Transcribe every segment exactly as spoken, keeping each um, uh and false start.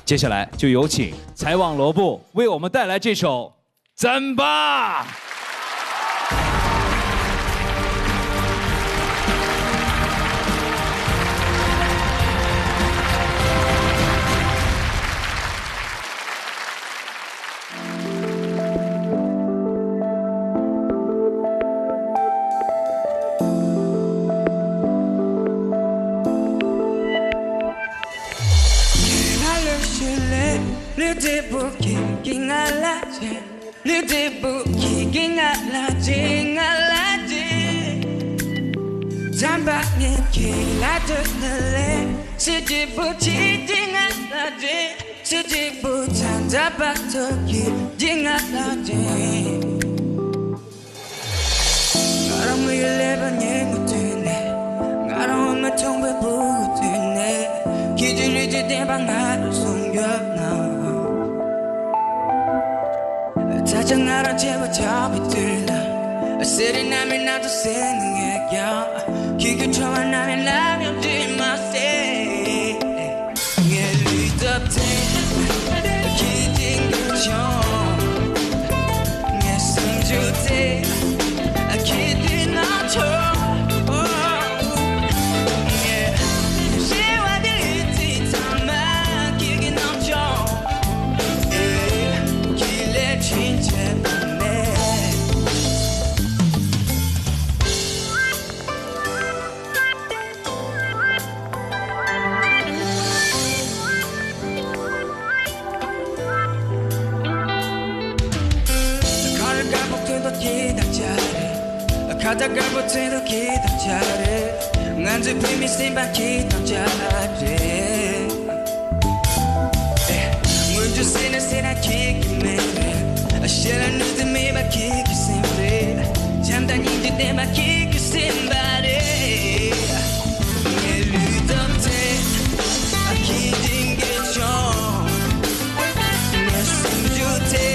接下来就有请采网罗布为我们带来这首《Zamba》。ང་རང་མི་ཡུལ་ལས་པ་ཉེ་མོ་དུས་ནས། ང་རང་འོ་མ་འཐུང་བའི་སྤུ་གུ་དུས་ནས། ཁྱེད་ཀྱི་ལུས་ཀྱི་བདེན་པ་ང་རང་བཟུང་ཡོད་ན། ད་ཆ་ང་རང་བྱེད་པ་ཆགས་པའི་དུས་ལ། གསེར་རི་ན་མི་ན་ཚོ་ཟེར་ནས་ངས་ཀྱང་། ཁྱེད་ཀྱི་ཁྲོ་བ་ན་མི་ལབ་ཡང་འདྲི་མ་ཟེར། ངའི་ལུས་སྟོབས་དེ་ཁྱེད་ཀྱིས་འགུལ་བྱུང་། ངའི་སེམས་རྒྱུད་དེ་ཁྱེད་ཀྱིས་གནང་བྱུང་། ངའི་རེ་བ་དེ་ལུས་རྩལ་ཚང་མ་ཁྱེད་ཀྱིས་གནང་བྱུང་། ཁྱེད་ལས་ཕྱིན་ཆད་པ་མེད། ཁ་ལ་དཀར་པོ་ཐོན་ཐོག་ཁྱེད་དང་ཆ་རེད། ཁ་ཏ་དཀར་པོ་ཐོན་ཐོག་ཁྱེད་དང་ཆ་རེད། ང་ཚོའི་བུད་མེད་སེམས་པ་ཁྱེད་དང་ཆ་རེད། སྔོན་འཇུག་ཟེར་ན་ཟེར་ན་ཁྱེད་ཀྱི་མིང་རེད། ཞེ་ལ་ནུས་ཏེ་མེད་པ་ཁྱེད་ཀྱི་སེམས་རེད། བྱམས་དང་སྙིང་རྗེ་ལྡན་པ་ཁྱེད་ཀྱི་སེམས་པ་རེད། ངའི་ལུས་སྟོབས་དེ་ཁྱེད་ཀྱིས་འགུལ་བྱུང་། ངའི་སེམས་རྒྱུད་དེ་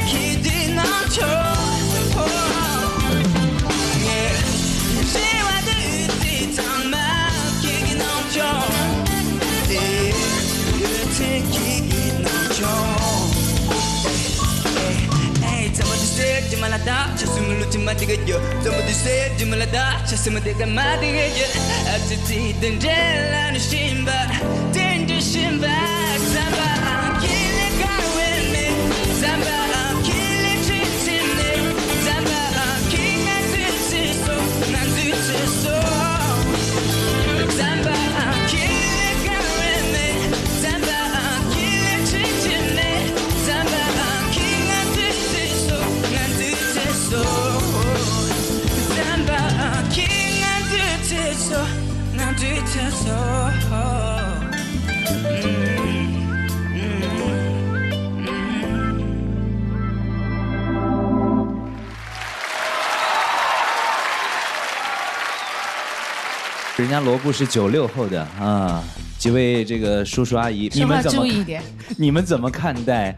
ཁྱེད་ཀྱིས་གནང་བྱུང་། ངའི་རེ་བ་དང་འོད་ཟེར་ཚང་མ་ཁྱེད་ཀྱིས་གནང་བྱུང་། དེ་འོད་ཟེར་ཁྱེད་ཀྱིས་གནང་བྱུང་། ཨེ། ཨེ། ཚང་མ་དེ་ཟེར་གྱི་མ་ལ་ད་ཆ་སུ་མི་ལུ་ཅི་མ་དེ་ག་རྒྱུ། ཚང་མ་དེ་ཟེར་གྱི་མ་ལ་ད་ཆ་སུ་མ་དེ་ག་མ་དེ་ག་རྒྱུ། ཨ་ཙི་ཙི་དེ་འདྲ་ལ་ནི་ཤིན་པ། དེ་འདྲ་ཤིན་པ། བསམ་པའང་ཁྱེད་ལས་དགའ་བའི་མེད། བསམ་པའང་ཁྱེད་ལས་ཁྲིམས་ཆེ་མེད། བསམ་པའང་ཁྱེད་ང་འདུས་ཚེ་སོ། ང་འདུས་ཚེ་སོ། བསམ་པའང་ཁྱེད་ལས་དགའ་བའི་མེད། བསམ་པའང་ཁྱེད་ལས་ཁྲིམས་ཆེ་མེད། བསམ་པའང་ཁྱེད་ང་འདུས་ཚེ་སོ། ང་འདུས་ཚེ་སོ། བསམ་པའང་ཁྱེད་ང་འདུས་ཚེ་སོ། ང་འདུས་ཚེ་སོ།人家罗布是九六后的啊，几位这个叔叔阿姨，你们怎么看？说话注意一点。你们怎么看待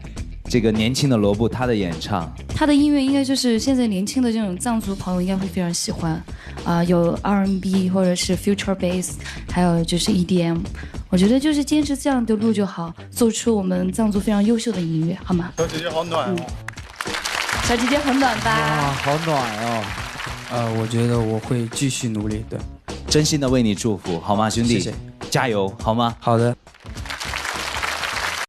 这个年轻的罗布他的演唱？他的音乐应该就是现在年轻的这种藏族朋友应该会非常喜欢啊，有 R&B 或者是 future bass，还有就是 E D M。我觉得就是坚持这样的路就好，做出我们藏族非常优秀的音乐，好吗？小姐姐好暖哦。小姐姐很暖吧？哇，好暖哦。呃，我觉得我会继续努力的。真心的为你祝福，好吗，兄弟？谢谢。加油，好吗？好的。